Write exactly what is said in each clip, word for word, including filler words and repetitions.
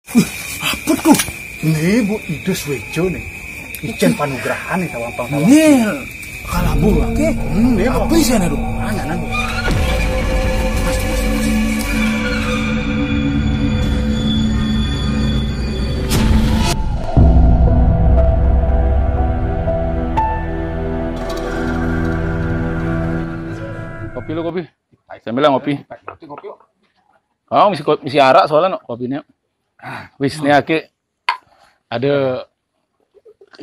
Apa tuh? Nih, Bu, itu sueco nih. Ican panugrahan nih, tawang pang tawang. Nih, kalabu, oke. Hmm, nih, Bu. Apa isinya tuh? Mana, mana, Bu? Kopi lu, kopi. Sambil ngopi. Kopi, kopi. Oh, misi ko-, misi arak soalnya no, kopinya. Wis, nih, aki. Ada,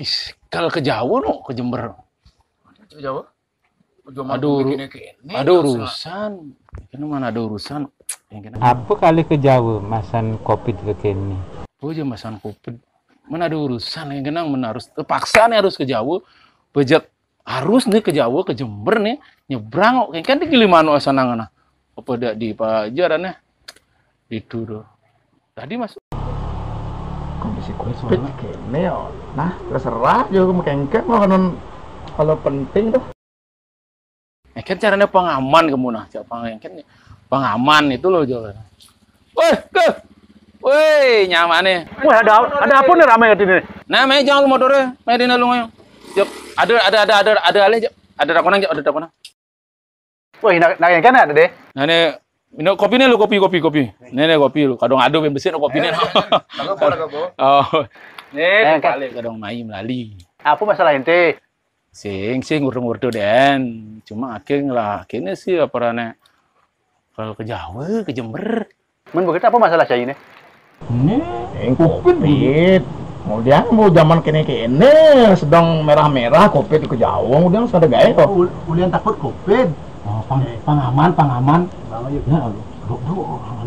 is, kalau ke Jawa no, ke Jember. Ke Jawa? Ke Jawa ada uru-, bikinnya kayak ini, ada maksudnya. Urusan. Ini mana ada urusan? Yang kena. Apa kali ke Jawa, masan kopi ke kene? Oh, aja masan kopi. Mana ada urusan yang kena, mana harus terpaksa nih harus ke Jawa. Bejat harus nih ke Jawa, ke Jember nih, nyebrang kok. Kan di Gilimanuk sana ngana. Apa dak di pajarannya? Itu tuh. Tadi masuk. Kok bisa kopi kene ya? Nah, terserah juga mau kengkeng mau non kalau penting tuh. Eh, kan caranya pengaman kamu nah, cak pengaman kan pengaman itu loh, Jo. Weh, ke. Weh, nyaman nih. Wah, ada, ada apa nih ramai di sini? Nah, main jangan lu motornya, main di lu ngoyo. Jok, ada, ada, ada, ada, ada alih, Jok. Ada takonan, Jok, ada takonan. Wah, nak, nak kan ada deh. Nah, nih, ini kopi nih lu, kopi, kopi, kopi. Nih, nih, kopi lu. Kadang ada yang besi, kopi nih. Lagu apa, lagu apa? Oh. Nih, eh, kan. Balik kadang main melali. Apa masalah ente? Sing, sing ngurdu-ngurdu den. Cuma akhirnya lah, akhirnya sih apa rane kalau ke Jawa, ke Jember. Men begitu apa masalah cai ini? Ini, eh, covid, Bit. Mau dia mau zaman kene-kene sedang merah-merah covid ke Jawa, udah ada gaya kok. Ul-, ulian takut covid. Oh, pang-, eh, pangaman, pangaman. Bang, ayo. Ya, lu, lu, lu,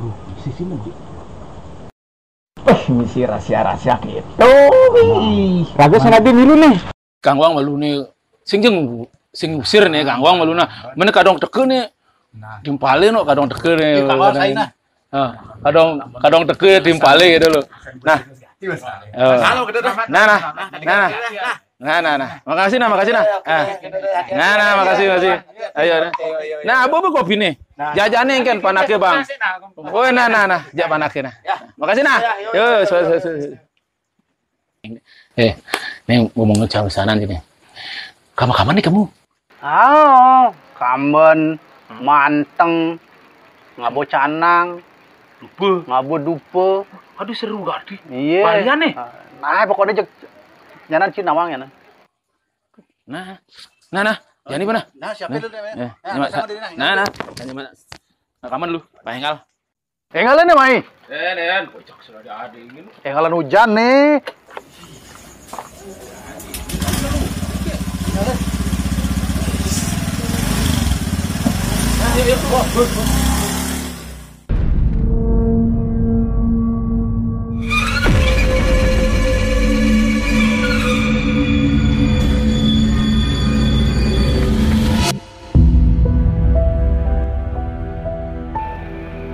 lu, sisi nanti. Wah, misi rahasia-rahasia gitu. Wih. Raga sana dia milu nih. Kang Wang malu nih. Sing jeng, sing usir nih Kang Wang malu nah. Mana kadang teke nih. Nah. Timpale no kadang teke nih. Kang Wang saya nah. Ah, kadang, kadang teke timpale gitu loh. Nah. Eh. Nah, nah. Nah, nah. Nah, nah, nah. Makasih nah, makasih nah. Ah. Nah, nah, makasih, makasih. Ayo nah. Nah, apa, apa kopi nih? Jajane kan panake, Bang. Oh, nah, nah, nah, jak panake nah. Makasih nah. Yo, so, so, so. Eh, ini ngomongin jauh sana gini. Kapan-kapan nih kamu? Ah, kamben, manteng, ngabo canang, ngabo dupe. Aduh, seru gak, Di? Iya. Balian nih. Nah, pokoknya jek nyanan Cina wang ya, nah. Nah, nah, nah, jadi mana? Nah, siapa dulu namanya? Eh, nah, ini, Mas. Nah, nah, jadi mana? Rekaman lu, Pak Engal. Engalan ya, Mai? Eh, Den, kocak sudah ada, ada ini. Engalan hujan nih.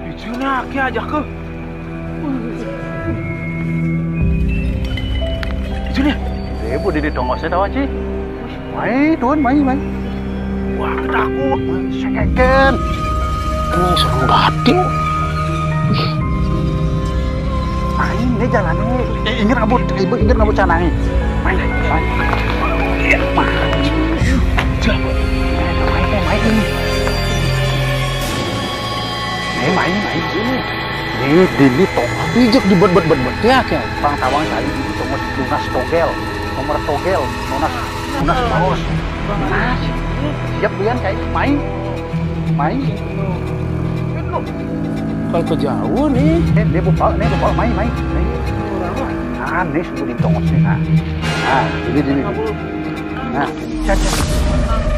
Ijune akeh ajake. Ijune. Ibu di tongos saya tahu, Ci. Mai, tuan, mai, mai. Wah, takut. Sekeken. Ini serem gati. Main deh jalannya. Eh, ingat ngabut, ibu ingat ngabut canangnya. Main, main. Iya, main. Main, main, main. Eh, main, main. Ini, ini tok. Bijak di bet, bet, bet, bet. Ya, kan. Bang Tawang saya ini nomor lunas togel. Nomor togel. Lunas. Lunas baos. Lunas. Siap, Buyan, kayak main. Main. Kalau ke jauh nih. Eh, dia bawa, nih bawa main, main. Main. Nah, nih sudah ditongos nih. Nah. Nah, ini, ini. Nah, cek, cek.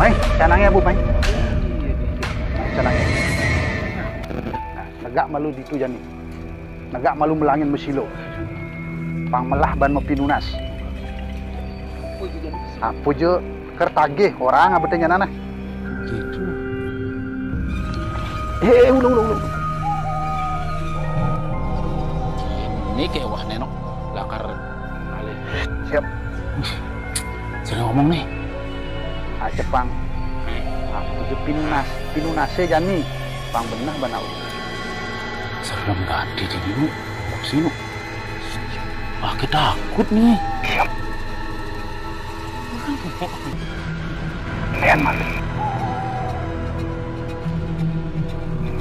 Main, canangnya, Bu, main. Nah, canangnya. Nah, negak malu di itu, Jani. Negak malu melangin mesilo. Pang melah ban mepinunas. Apa je kertagih orang apa tanya nana? Gitu. Eh, eh, ulang, ulang, ulang. Ini kayak wah nenok lakar alih. Siap. Sering ngomong nih. Aja pang. Apa je pinunas, pinunasnya Jani. Pang benah banau. Serem gati di dulu. Sini. Aku takut nih. Siap. Lian mati.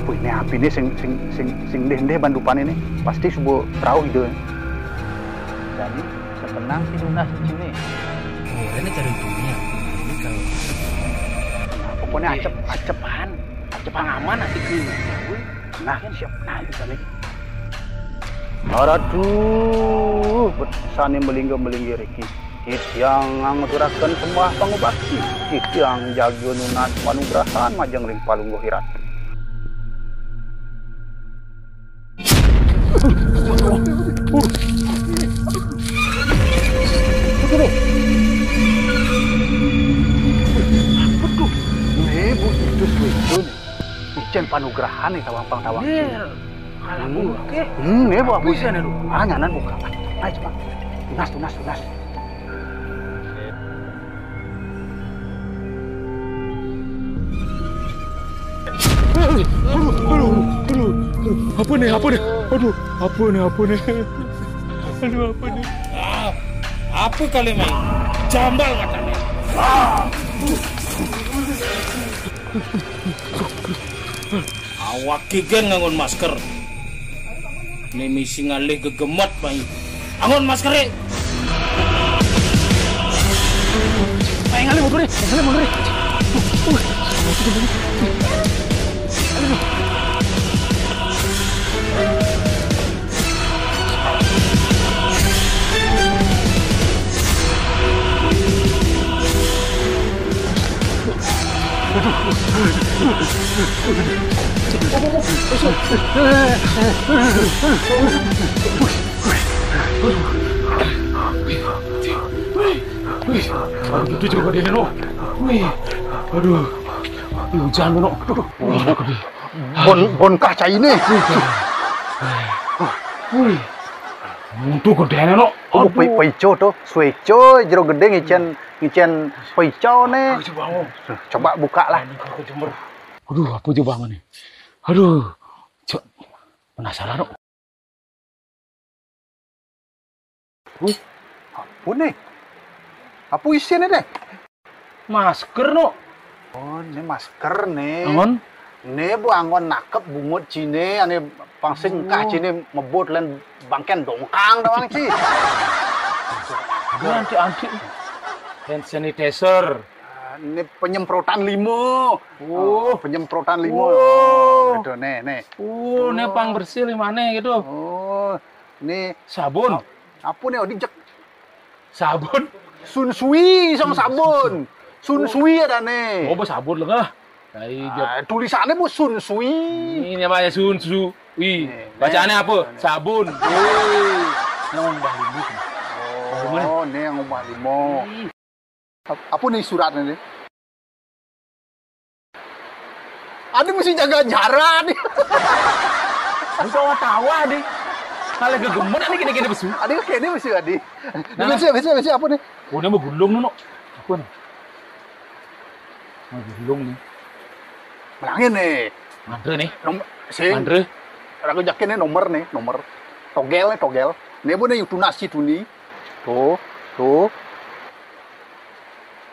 Wih, ini api nih sing sing sing sing deh deh bandupan ini. Pasti subuh rauh ide. Jadi setenang si Dunas di sini. Oh, ini cari dunia. Ini kalau Nah, pokoknya acep acepan. Acepan aman nanti ke. Nah, siap. Nah, itu tadi. Ratu, sane melingga-melinggi riki. Titiang ngaturaken sembah pangubakti. Titiang jaga nunas panugrahan majeng ring palungguh iratu. Aduh, aduh. Nih, Bu, itu suwéjun. Icén panugrahan nih tawang pang tawang. Nih, kalah Bu, oke. Hmm, nih, Bu. Bisa nih, Bu. Ah, nyanan buka. Ayo, cepat. Tunas, tunas, tunas. Aduh, aduh, aduh, aduh. Apa nih, apa nih? Aduh, apa nih, apa nih? Aduh, apa nih? Ah, apa kalian main? Jambal matanya. Ah. Awak kigen ngangon masker. Ini misi ngalih gegemet, Mai. Angon masker, eh. Mai, ngalih mundur, eh. Ngalih mundur, eh. Uh, uh. Aduh, gitu juga dia, no. Wih, aduh. Ih, hujan, no. Aduh. Bon, bon kah cai ini? Wih. Untung gedene, no. Oh, pei-, peico to, sueco, jero gedé ngicén, ngicén peico né. Coba buka lah. Aduh, apa coba nih? Aduh, cok, penasaran, no. Wih, apa nih? Apa isiné deh? Masker, no. Oh, ini masker nih. Angon? Nih, Bu, angon nakep bungut Cine, ane pang sing kah Cine mebut lén bangkén dongkang doang, Ci. Ini anti-anti. Hand sanitizer. Ah, ini penyemprotan limo. Oh. Oh, penyemprotan limo. Oh. Oh, gitu, nih, nih. Oh, ini pang bersih limane gitu. Oh, ini sabun. Apa nih, dijek? Sabun? Sunsui sama sabun. Sunsui ada nih. Oh, sabun lengah. Ah, tulisannya Bu Sunsui. Ini namanya Sunsui. Nih, bacaannya apa? Sabun. Wih. Yang umbah limo. Oh, ini yang umbah limo. Ih. Ap-, apa nih suratnya nih? Adi mesti jaga jarak nih. Bukan tawa, Adi. Kalau gegemet, Adi kene-kene besu. Adi kene besu, Adi. Nah, bisa, bisa, bisa apa nih? Oh, ini mau gulung, no. Apa nih? Mau gulung nih. Melangin nih. Mantra nih. Nom-, sing. Mantra. Ragu jakin nih nomor nih, nomor. Togel nih, togel. Nih, Bu, nih, tunasi tuh nih. Tuh, tuh.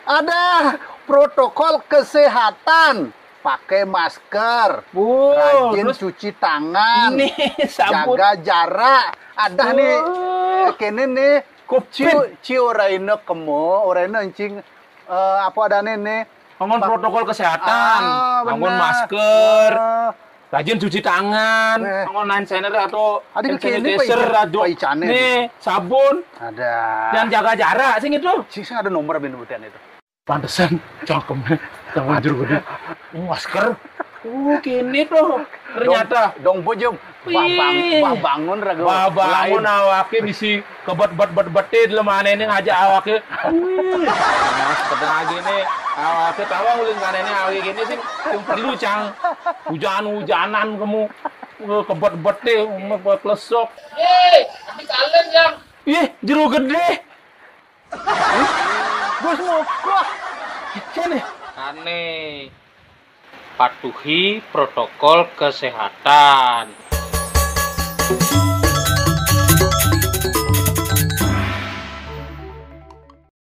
Ada protokol kesehatan, pakai masker, rajin cuci tangan, jaga jarak. Ada nih, kene nih, ciu, ciu oraina kemo, oraina encing, eh, apa adane nih? Angon protokol kesehatan, ah, angon masker, rajin cuci tangan, angon hand sanitizer atau hand sanitizer atau nih, sabun. Ada. Dan jaga jarak, sing itu. Sing, sing ada nomor ben sebutan itu. Pantesan cangkemnya, cangkem jero gedé. Masker. Oh, kene tuh. Ternyata. Dong, dong, bojem. Wah, bang-, wah, bangun raga. Wah, bangun awake misi kebet-bet-bet-bete, lemanene ngajak awake. Wih. Mas, pedang lagi nih. Awake tawa ulin kanene awake gini sih. Yang perlu cang hujan-hujanan kamu. Wah, kebet-bete, umek buat klesok. Hei, tapi kalian yang Ih, jero gedé. Bos mokoh. Sini. Aneh. Patuhi protokol kesehatan.